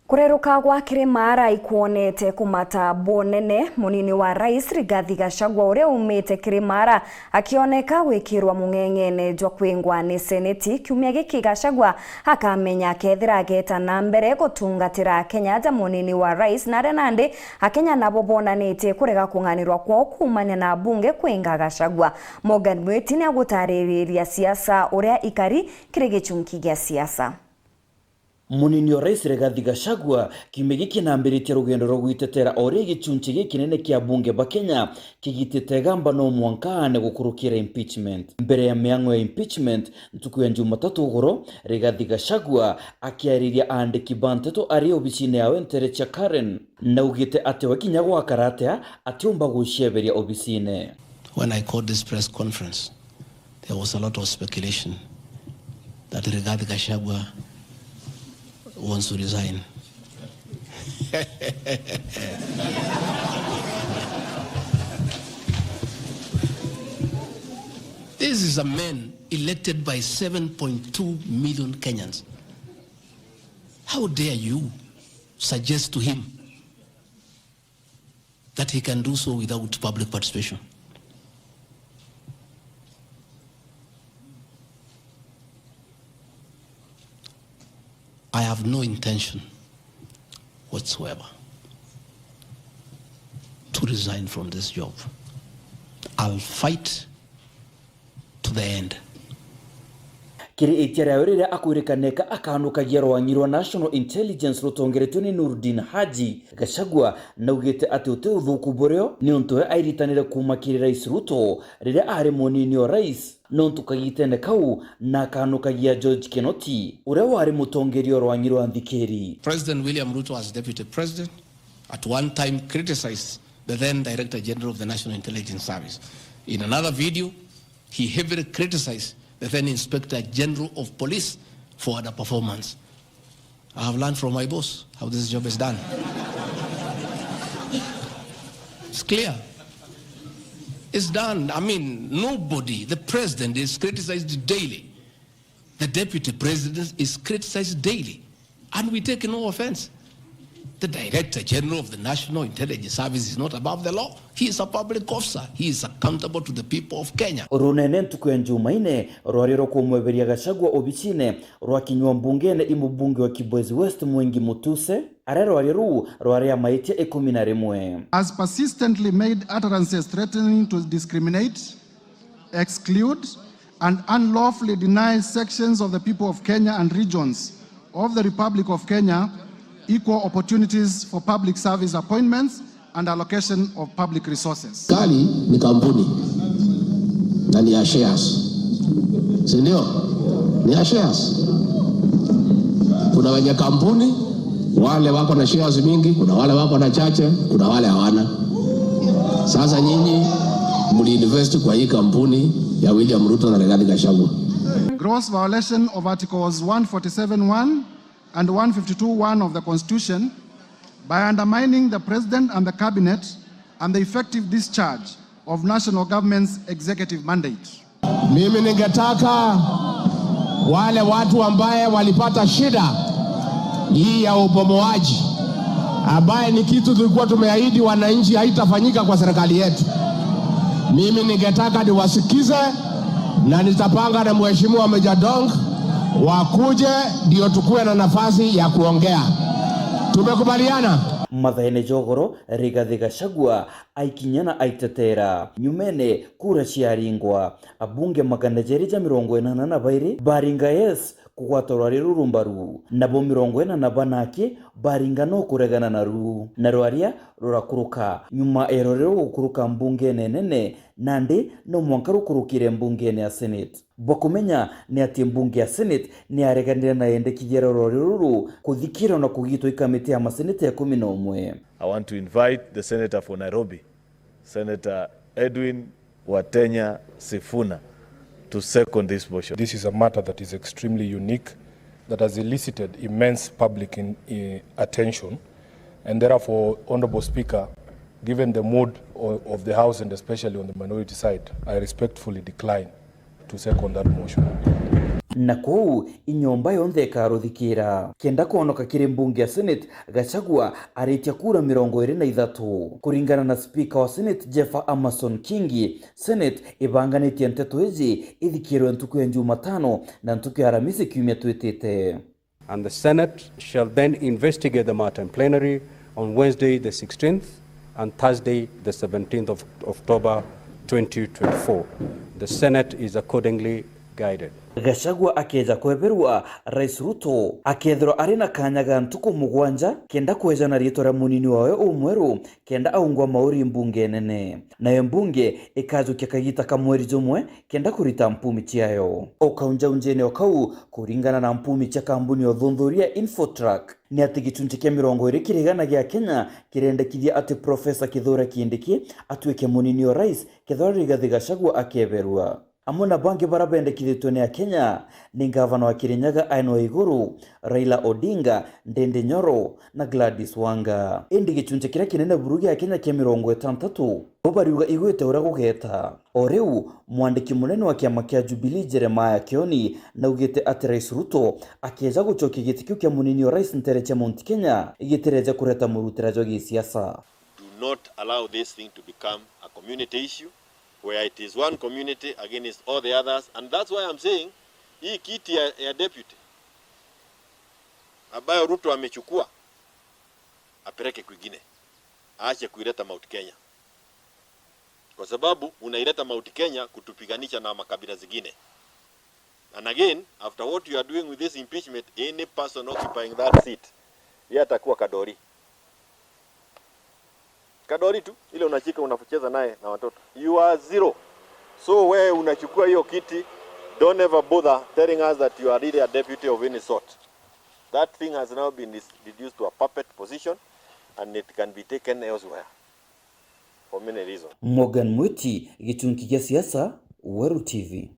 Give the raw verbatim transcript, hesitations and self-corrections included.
Kureruka gwa Kirimara ikwonete kumata bunene, munini wa rais Rigathi Gachagua uria umite Kirimara akioneka gwikirwa mung'eng'ene jwa kwingwa ni seneti. Kiumia giki Gachagua akamenya akethira ageta na mbere gutungatira Akenya aja munini wa rais, na aria nandi Akenya nabo bonanitie kurega kung'anirwa kwao kuumania na abunge kwinga Gachagua. Morgan Mwiti ni agutaririria siasa uria ikari kiri gichunki gia siasa. Munini wa rais Rigathi Gachagua kiumia giki nambiritie rugendo rwa gwitetera o ri gichunchi gikinene kia abunge ba Kenya kigitite igamba no mwanka aane gukurukira impeachment. Mbere ya miang'o ya impeachment, ntuku ya Jumatatu ugoro, Rigathi Gachagua akiariria aandiki ba nteto ari obisine yawe ntere cia Karen, naugite ati we kinya gwakara atia atiumba gucieberia obisine. When I called this press conference, there was a lot of speculation that Rigathi Gachagua wants to resign. This is a man elected by seven point two million Kenyans. How dare you suggest to him that he can do so without public participation? I have no intention whatsoever to resign from this job. I'll fight to the end. Kiri itia riawe riria akwirikaneka akanukagia rwang'i rwa National Intelligence rutongeretue ni Noordin Haji, Gachagua naugite ati uti uthuku burio niuntu we airitanire kuuma kiri Rais Ruto riria ari munini wa rais, nontu kagitene kau na akanukagia George Kinoti, uria wari mutongeria o rwang'i rwa nthikiri. President William Ruto, as Deputy President, at one time criticized the then Director General of the National Intelligence Service. In another video, he heavily criticized the then Inspector General of Police for underperformance. I have learned from my boss how this job is done. It's clear. It's done. I mean, nobody, the president is criticized daily. The deputy president is criticized daily. And we take no offense. The Director General of the National Intelligence Service is not above the law. He is a public officer. He is accountable to the people of Kenya. Runene ntuku ya Njumaine rwari rwa kumweberia Gachagua obisine rwakinywa mbungene i mubunge wa Kibwezi West Mwengi Mutuse, aria rwaria ruu rwari a maitia ikumi na rimwe. Has persistently made utterances threatening to discriminate, exclude, and unlawfully deny sections of the people of Kenya and regions of the Republic of Kenya equal opportunities for public service appointments and allocation of public resources. Serikali ni kampuni na ni ya shares, si ndio? Ni ya shares. Kuna wenye kampuni, wale wako na shares mingi, kuna wale wako na chache, kuna wale hawana. Sasa nyinyi mliinvest kwa hii kampuni ya William Ruto na Rigathi Gachagua. Gross violation of Articles one forty-seven one and one fifty-two one of the Constitution by undermining the President and the Cabinet and the effective discharge of national government's executive mandate. Mimi ningetaka wale watu ambaye walipata shida hii ya ubomoaji, ambaye ni kitu tulikuwa tumeahidi wananchi haitafanyika kwa serikali yetu, mimi ningetaka niwasikize na nitapanga na Mheshimiwa Meja Dong wakuje ndio tukuwe na nafasi ya kuongea. Tumekubaliana? Mathaene jogoro, Rigathi Gachagua aikinya na aitetera. Nyumene, kura ciaringwa. Abunge magana jeri ja mirongo inana na bairi baringa yes kugwata rwari ruru mbaru, nabo mirongo ina na bana aki baringa no kuregana naru, na rwaria rurakuruka. Nyuma ya rwaria ruru gukuruka mbungene nene, nandi no mwanka rukurukire mbungene ya Senate. Bwa kumenya ni ati mbunge ya Senate ni yareganire na yendekithia ria rwaria ruru kuthikirwa na kugitwa i kamiti ya maseneta ikumi na umwe. I want to invite the senator for Nairobi, Senator Edwin Watenya Sifuna, to second this motion. This is a matter that is extremely unique, that has elicited immense public in, eh, attention, and therefore, Honorable Speaker, given the mood o-, of the House and especially on the minority side, I respectfully decline to second that motion. Na kuu, inyomba yonthe ikaruthikira. Kenda kwonoka kiri mbunge ya Senate, Gachagua aritia kura mirongo iri na ithatu. Kuringana na spika wa Senate, Jeffer Amason Kingi, Senate ibanganitie nteto iji ithikirwe ntuku ya Jumatano na ntuku ya Aramisi kiumia twitite. And the Senate shall then investigate the matter in plenary on Wednesday the sixteenth and Thursday the seventeenth of October twenty twenty-four. The Senate is accordingly guided. Gachagua akeja kweberua, Rais Ruto akethirwa ari na kanya ga ntuku mugwanja kenda kwejana riitwa ria munini wawe umweru kenda aungwa mauri mbunge nene. Nayo mbunge ikajukia kagita ka mweri jumwe kenda kurita mpumi ciayo. O kaunjaunjene o kau, kuringana na mpumi cia kambuni ya uthuthuria Infotrack, ni ati gicunji kia mirongo iri kiri igana gia Kenya kirendekithia ati Profesa Kithure Kindiki atuike munini o rais kethirwa Rigathi Gachagua akeberua. Amwe na bangi bara bendekithitwe ni Akenya ni ngavana wa Kirinyaga Anne Waiguru, Raila Odinga, Ndindi Nyoro na Gladys Wanga. Indi gicunji kiria kinene buru gia Akenya kia mirongo itantatu bo bariuga igwite uria gugeta. O riu, mwandiki munene wa kiama kia Jubilee Jeremiah Kioni naugite ati Rais Ruto akeja gucokia giti kiu kia munini o rais ntere cia Mount Kenya gitireja kureta murutira jwa gisiasa. Do not allow this thing to become a community issue where it is one community against all the others, and that's why I'm saying hii kiti ya, ya deputy ambayo Ruto amechukua apeleke kwingine, aache kuileta Mount Kenya, kwa sababu unaileta Mount Kenya kutupiganisha na makabila zingine. And again, after what you are doing with this impeachment, any person occupying that seat, yeye atakuwa kadori. Kadori tu, ile unashika unacheza naye na watoto. You are zero. So wewe unachukua hiyo kiti, don't ever bother telling us that you are really a deputy of any sort. That thing has now been dis-, reduced to a puppet position and it can be taken elsewhere for many reasons. Morgan Mwiti, gicunki gia siasa, Weru T V.